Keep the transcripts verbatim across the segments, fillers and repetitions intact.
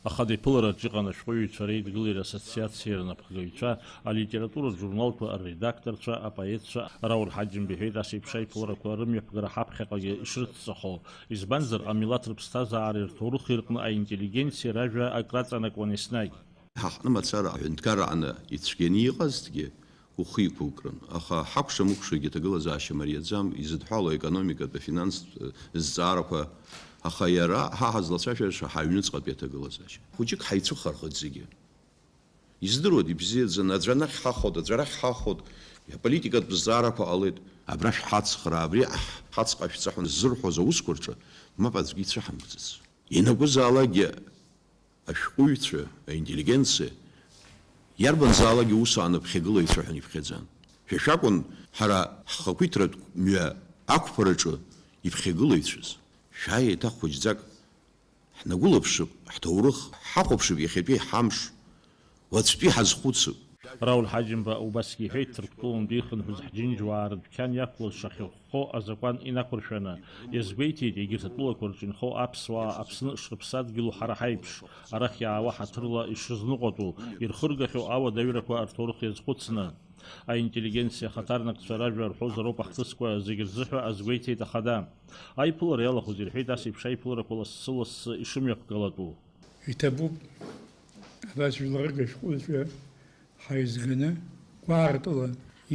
Ахада иԥылараҿ иҟан ашәҟәыҩҩцәа реидгылеи рассоциациеи рнапхгаҩцәа, алитературатә журналқәа рредакторцәа, апоетцәа. Рауль Ҳаџьымба иҳәеит, ас еиԥш аиԥыларақәа рымҩаԥгара ҳаԥхьаҟагьы ишрыцҵахо, избанзар, амилаҭ рыԥсҭазаареи рҭоурыхи рҟны аинтеллигенциа ражәа акраҵанакуан еснагь. Ҳаҟны мацара аҳәынҭқарра аҟны ицәгьаны иҟазҭгьы, ухы иқәукрын, аха ҳакәша-мыкәшагьы аҭагылазаашьа мариаӡам, изыдҳәалоу аекономикатә, афинанстә, э, зҵаарақәа, аха иара ҳа ҳазлацәажәаша ҳаҩныҵҟатәи аҭагылазаашьа. Хәыҷык ҳаицәыхархеит зегьы. Издыруада, ибзиаӡаны, аӡәы анахь ҳахәоит, аӡәы арахь ҳахәоит, аполитикатә зҵаарақәа ҟалеит, абра шәҳацхраа, абри аҳ-, ҳацҟашәҵа ҳәа ззырҳәоз аусқәа рҿы мап аӡәгьы ицәыҳамкӡац. Ианакәызаалакгьы ашәҟәыҩҩцәа, аинтеллигенциа, иарбанзаалак иус аныԥхьагылаҩцәа ҳәа иԥхьаӡан. Шәа шәакәын ҳара ҳхақәиҭратә мҩа ақәԥараҿы иԥхьагылаҩцәаз. Шәааи еиҭах хәыҷӡак ҳнагәылаԥшып, ҳҭоурых ҳахәаԥшып, иахьатәи ҳамш, уаҵәтәи ҳазхәыцып. Рауль Ҳаџьымба убасгьы иҳәеит, Ҭырқәтәылантәи ихынҳәыз ҳџьынџьуаа рыдәқьан иақәлаз шахьыхәхо азакәан инақәыршәаны. Иазгәеиҭеит, егьырҭ атәылақәа рҿы инхо аԥсуаа Аԥсны шрыԥсадгьылу ҳара ҳаиԥш, арахь иаауа ҳаҭырла ишрызныҟәатәу, ирхыргахьоу ауадаҩрақәа рҭоурых иазхәыцны. Аинтеллигенциа ахаҭарнакцәа ражәа рҳәозароуп ахҭысқәа зегь рзыҳәа азгәеиҭеит ахада. Аиԥылара иалахәыз ирҳәеит ас еиԥш аиԥыларақәа лассы-лассы ишымҩаԥгалатәу. Иҭабуп, абас жәларык ашәҟәыҩҩцәа ҳаизганы, гәаартыла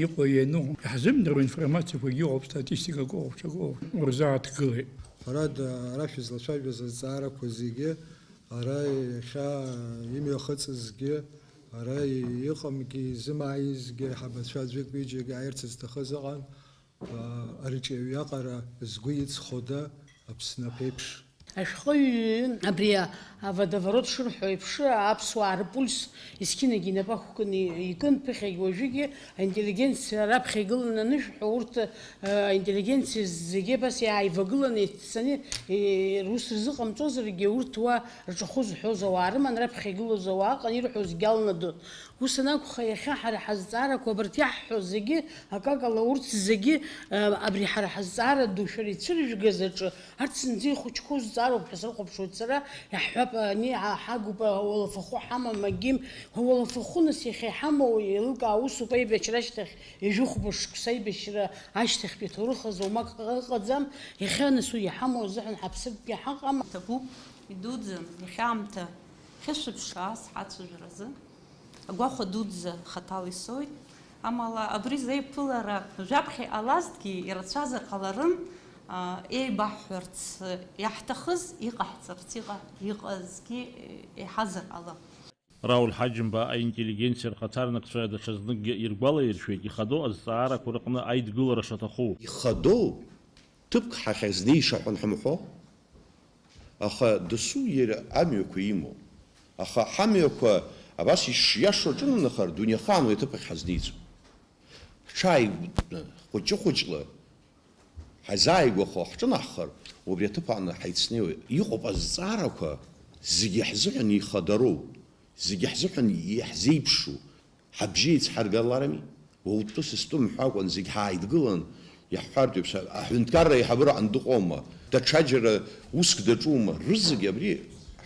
иҟоу иану, иаҳзымдыруа информациақәагьы ыҟоуп, статистикак ыҟоуп, ҽак ыҟоуп, урзааҭгылеит. Ҳәарада, ара шәызлацәажәаз азҵаарақәа зегьы, ара иахьа имҩахыҵызгьы, ара иҟамгьы, изымааизгьы, аиҳабацәа аӡәык-ҩыџьак ааирц зҭахыз ыҟан. Арҿиаҩ иаҟара згәы иҵхода Аԥсны аԥеиԥш? Ашәҟәыҩҩы абри аводоворот шырҳәо еиԥш, аԥсуаа рпульс есқьынагьы инапы ақәкны икын, ԥыхьагь уажәыгьы аинтеллигенциа раԥхьа игыланы анышәҳәо, урҭ, э, аинтеллигенциа зегьы абас иааивагыланы, еиццаны, э, рус рзыҟамҵозаргьы, урҭ уа рҿахәы зҳәоз ауаа рыман, раԥхьа игылоз ауаа ыҟан, ирҳәозгьы алнадон. Ус анакәха, иахьа ҳара ҳазҵаарақәа абарҭ иаҳҳәо зегьы, акакала урҭ зегьы, э, абри ҳара ҳазҵаара ду шәара ицәыржәгаз аҿы, арҭ зынӡа ихәыҷқәоу зҵаароуп ҳәа срыхәаԥшуеит сара, иаҳҳәап, ани ҳа-, ҳагуп, ауалафахәы ҳамам, агим, ауалафахәы нас иахьа иҳамоу еилылкаа усуп, аибашьра ашьҭахь ҩажәи хәба шықәса аибашьра ашьҭахьтәи аҭоурых азы умак ыҟаӡам, иахьа нас уи иҳамоу азыҳәан ҳаԥсыртәгьы ҳаҟам. Ҭабуп, идуӡӡан, иахьа аамҭа хьышәаԥшаас ҳацәажәаразы. Агәахәа дуӡӡа хаҭала исоит, амала абри зеиԥылара жәаԥхьа иҟалазҭгьы ирацәазар ҟаларын, а, еибаҳҳәарц иаҳҭахыз, иҟаҳҵарц иҟа-, иҟазгьы еиҳазар ала. Рауль Ҳаџьымба аинтеллигенциа рхаҭарнакцәа даҽазныкгьы иргәалаиршәеит ихадоу азҵаарақәа рыҟны аидгылара шаҭаху. Ихадоу ҭыԥк ҳахьазнеиша ҳәа анҳамҳәо, аха досу иара амҩақәа имоуп. Аха ҳамҩақәа абас ишиашоу аҿынанахар, дунеихаан уи аҭыԥахь ҳазнеиӡом. Ҳҽааигәыдтәны, хәыҷы-хәыҷла ҳазааигәахо ҳҿынаҳхар, убри аҭыԥ аҟны ҳаицнеиуеит. Иҟоуп азҵаарақәа зегьы ҳзыҳәан ихадароу, зегьы ҳзыҳәан иаҳзеиԥшу. Ҳабжьы еицҳаргаларами? Уаутәы сыстәы мҳәакәан зегь ҳааидгылан, иаҳҳәартә еиԥш, аҳәынҭқарра аиҳабыраҟны дыҟоума, даҽаџьара уск даҿума, рызегь абри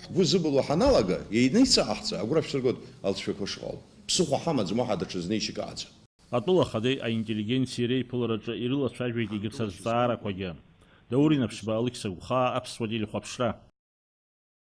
ҳгәы зыбылуа ҳаналага, еиниҵаҟаҳҵа, агәра шәсыргоит алҵшәақәа шыҟало. Ԥсыхәа ҳамаӡам уаҳа даҽа знеишьак аҟаӡам. Атәыла ахадеи аинтеллигенциеи реиԥылараҿы ирылацәажәеит егьырҭ азҵаарақәагьы. Даур Инаԥшьба, Алықьса Гәхаа, Аԥсуа телехәаԥшра.